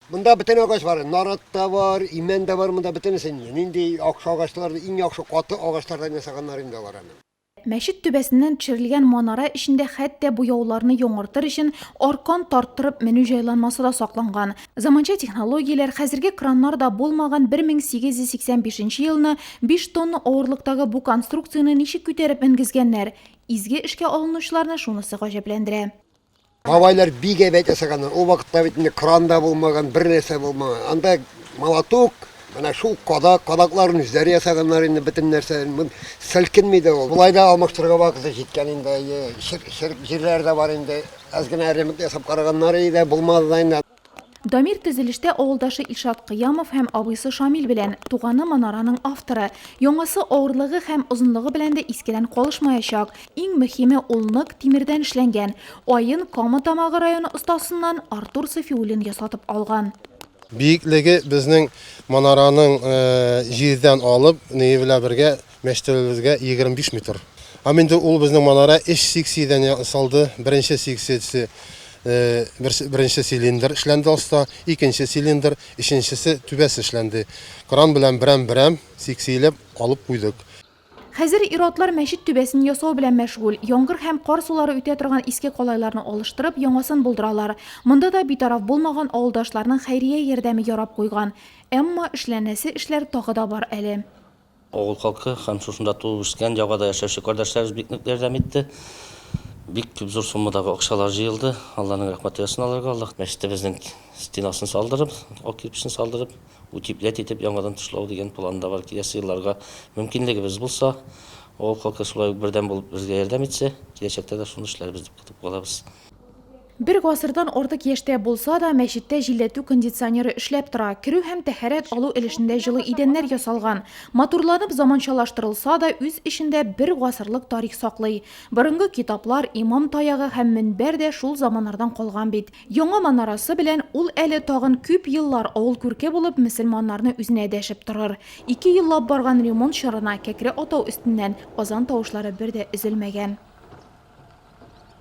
Монда бөтен агач бар, нарат та бар, имән дә бар, монда бөтенесе инде. Нинди яхшы агачлар, иң яхшы каты агачлардан ясаганнар инде алар аны. Мәчет түбәсеннән төшерелгән манара эчендә хәтта буяуларны яңартыр өчен аркан тарттырып менү җайланмасы да сакланган. Заманча технологияләр, хәзерге краннар да булмаган 1885 нче елны биш тонна авырлыктагы бу конструкцияне ничек күтәреп менгезгәннәр? Изге эшкә алынучыларны шунысы гаҗәпләндерә. Бабайлар бик әйбәт ясаганнар. Ул вакытта бит инде кран да булмаган, бер нәрсә булмаган. Анда молоток, менә шул кадак, кадакларын үзләре ясаганнар инде бөтен нәрсә. Селкенми дә ул. Болай да алмаштырырга вакыты җиткән инде. Черек җирләр дә бар инде. Әз генә ремонт ясап караганнар иде, булмады да инде. Дамир төзелештә авылдашы Илшат Кыямов һәм абыйсы Шамил белән, туганы манараның авторы. Яңасы авырлыгы һәм озынлыгы белән дә искедән калышмаячак. Иң мөһиме, ул нык тимердән эшләнгән. Аен Кама Тамагы районы остасыннан Артур Сафиуллин ясатып алган. Биеклеге безнең манараның җирдән алып, ние белән бергә Мәчетебезгә 25 метр. Һәм инде ул безнең манара өч секциядән ясалды. Беренче секциясе беренче цилиндр эшләнде аста, икенче цилиндр, өченчесе түбәсе эшләнде. Кран белән берәм-берәм секцияләп алып куйдык. Хәзер ир-атлар мәчет түбәсен ясау белән мәшгуль. Яңгыр һәм кар сулары үтә торган иске калайларны алыштырып, яңасын булдыралар. Монда да битараф булмаган авылдашларның хәйрия ярдәме ярап куйган. Әмма эшләнәсе эшләр тагы да бар әле. Авыл халкы һәм шушында туып үскән, Ягада яшәүче кардәшләребез бик нык ярдәм итте. Бик күп зур суммадагы акчалар җыелды. Алланың рәхмәте яусын аларга. Аллаһ мәчетебезнең стенасын салдырып, ак кирпечен салдырып, утеплять итеп яңадан тышлау дигән план да бар. Киләсе елларга мөмкинлегебез булса, авыл халкы шулай ук бердәм булып безгә ярдәм итсә, киләчәктә дә шуны эшләрбез дип көтеп калабыз. Бер гасырдан артык яшьтә булса да, мәчеттә җилләтү кондиционеры эшләп тора, керү һәм тәһарәт алу өлешендә җылы идәннәр ясалган. Матурланып заманчалаштырылса да, үз эчендә бер гасырлык тарих саклый. Борынгы китаплар, имам таягы һәм мөнбәр дә шул заманнардан калган бит. Яңа манарасы белән ул әле тагын күп еллар авыл күрке булып, мөселманнарны үзенә дәшеп торыр. Ике еллап барган ремонт чорына Кәкре Атау өстеннән азан тавышлары бер дә өзелмәгән.